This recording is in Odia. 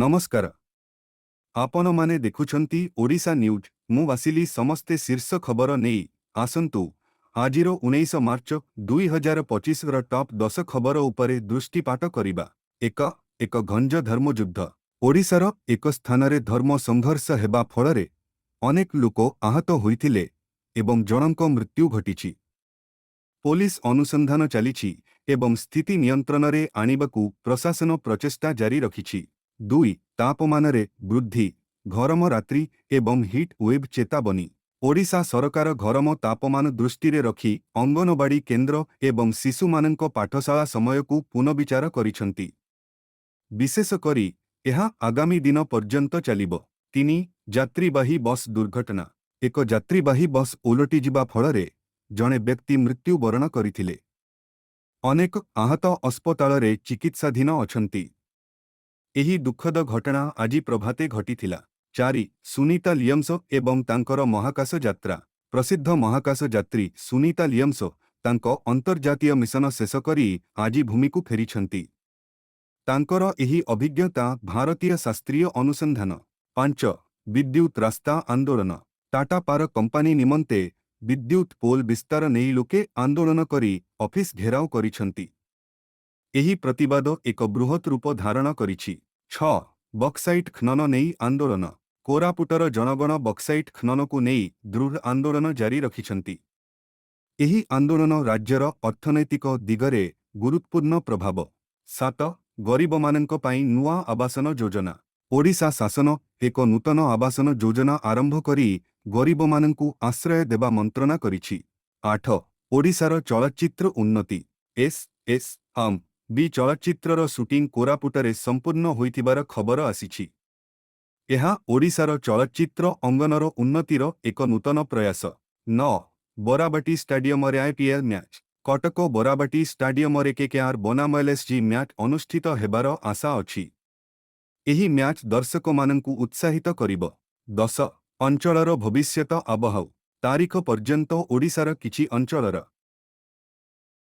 ନମସ୍କାର। ଆପଣମାନେ ଦେଖୁଛନ୍ତି ଓଡ଼ିଶା ନ୍ୟୁଜ୍। ମୁଁ ଆସିଲି ସମସ୍ତେ ଶୀର୍ଷ ଖବର ନେଇ। ଆସନ୍ତୁ ଆଜିର 19 ମାର୍ଚ୍ଚ 2025ର ଟପ୍ 10 ଖବର ଉପରେ ଦୃଷ୍ଟିପାତ କରିବା। 1, ଏକ ଗଞ୍ଜ ଧର୍ମଯୁଦ୍ଧ। ଓଡ଼ିଶାର ଏକ ସ୍ଥାନରେ ଧର୍ମ ସଂଘର୍ଷ ହେବା ଫଳରେ ଅନେକ ଲୋକ ଆହତ ହୋଇଥିଲେ ଏବଂ ଜଣଙ୍କ ମୃତ୍ୟୁ ଘଟିଛି। ପୋଲିସ ଅନୁସନ୍ଧାନ ଚାଲିଛି ଏବଂ ସ୍ଥିତି ନିୟନ୍ତ୍ରଣରେ ଆଣିବାକୁ ପ୍ରଶାସନ ପ୍ରଚେଷ୍ଟା ଜାରି ରଖିଛି। 2, ତାପମାନରେ ବୃଦ୍ଧି, ଗରମ ରାତ୍ରି ଏବଂ ହିଟ୍ ୱେଭ୍ ଚେତାବନୀ। ଓଡ଼ିଶା ସରକାର ଗରମ ତାପମାନ ଦୃଷ୍ଟିରେ ରଖି ଅଙ୍ଗନବାଡ଼ି କେନ୍ଦ୍ର ଏବଂ ଶିଶୁମାନଙ୍କ ପାଠଶାଳା ସମୟକୁ ପୁନଃବିଚାର କରିଛନ୍ତି। ବିଶେଷ କରି ଏହା ଆଗାମୀ ଦିନ ପର୍ଯ୍ୟନ୍ତ ଚାଲିବ। 3, ଯାତ୍ରୀବାହୀ ବସ୍ ଦୁର୍ଘଟଣା। ଏକ ଯାତ୍ରୀବାହୀ ବସ୍ ଓଲଟିଯିବା ଫଳରେ ଜଣେ ବ୍ୟକ୍ତି ମୃତ୍ୟୁବରଣ କରିଥିଲେ। ଅନେକ ଆହତ ଅସ୍ପତାଳରେ ଚିକିତ୍ସାଧୀନ ଅଛନ୍ତି। ଏହି ଦୁଃଖଦ ଘଟଣା ଆଜି ପ୍ରଭାତେ ଘଟିଥିଲା। 4, ସୁନୀତା ୱିଲିୟମ୍ସ ଏବଂ ତାଙ୍କର ମହାକାଶ ଯାତ୍ରା। ପ୍ରସିଦ୍ଧ ମହାକାଶ ଯାତ୍ରୀ ସୁନୀତା ୱିଲିୟମ୍ସ ତାଙ୍କ ଅନ୍ତର୍ଜାତୀୟ ମିଶନ ଶେଷ କରି ଆଜି ଭୂମିକୁ ଫେରିଛନ୍ତି। ତାଙ୍କର ଏହି ଅଭିଜ୍ଞତା ଭାରତୀୟ ଶାସ୍ତ୍ରୀୟ ଅନୁସନ୍ଧାନ। 5, ବିଦ୍ୟୁତ୍ ରାସ୍ତା ଆନ୍ଦୋଳନ। ଟାଟା ପାୱାର କମ୍ପାନୀ ନିମନ୍ତେ ବିଦ୍ୟୁତ୍ ପୋଲ୍ ବିସ୍ତାର ନେଇ ଲୋକେ ଆନ୍ଦୋଳନ କରି ଅଫିସ ଘେରାଉ କରିଛନ୍ତି। ଏହି ପ୍ରତିବାଦ ଏକ ବୃହତ୍ ରୂପ ଧାରଣ କରିଛି। 6, ବକ୍ସାଇଟ୍ ଖନନ ନେଇ ଆନ୍ଦୋଳନ। କୋରାପୁଟର ଜନଗଣ ବକ୍ସାଇଟ୍ ଖନନକୁ ନେଇ ଦୃଢ଼ ଆନ୍ଦୋଳନ ଜାରି ରଖିଛନ୍ତି। ଏହି ଆନ୍ଦୋଳନ ରାଜ୍ୟର ଅର୍ଥନୈତିକ ଦିଗରେ ଗୁରୁତ୍ୱପୂର୍ଣ୍ଣ ପ୍ରଭାବ। 7, ଗରିବମାନଙ୍କ ପାଇଁ ନୂଆ ଆବାସନ ଯୋଜନା। ଓଡ଼ିଶା ଶାସନ ଏକ ନୂତନ ଆବାସନ ଯୋଜନା ଆରମ୍ଭ କରି ଗରିବମାନଙ୍କୁ ଆଶ୍ରୟ ଦେବା ମନ୍ତ୍ରଣା କରିଛି। 8, ଓଡ଼ିଶାର ଚଳଚ୍ଚିତ୍ର ଉନ୍ନତି। ଏସ୍ ଏସ୍ ଆମ୍ ବି ଚଳଚ୍ଚିତ୍ରର ସୁଟିଂ କୋରାପୁଟରେ ସମ୍ପୂର୍ଣ୍ଣ ହୋଇଥିବାର ଖବର ଆସିଛି। ଏହା ଓଡ଼ିଶାର ଚଳଚ୍ଚିତ୍ର ଅଙ୍ଗନର ଉନ୍ନତିର ଏକ ନୂତନ ପ୍ରୟାସ। 9, ବାରବାଟୀ ଷ୍ଟାଡିୟମରେ ଆଇପିଏଲ୍ ମ୍ୟାଚ୍। କଟକ ବାରବାଟୀ ଷ୍ଟାଡିୟମରେ କେକେଆର୍ ବନାମ ଏଲ୍ଏସ୍ଜି ମ୍ୟାଚ୍ ଅନୁଷ୍ଠିତ ହେବାର ଆଶା ଅଛି। ଏହି ମ୍ୟାଚ୍ ଦର୍ଶକମାନଙ୍କୁ ଉତ୍ସାହିତ କରିବ। 10, ଅଞ୍ଚଳର ଭବିଷ୍ୟତ ଆବହାୱା। ତାରିଖ ପର୍ଯ୍ୟନ୍ତ ଓଡ଼ିଶାର କିଛି ଅଞ୍ଚଳର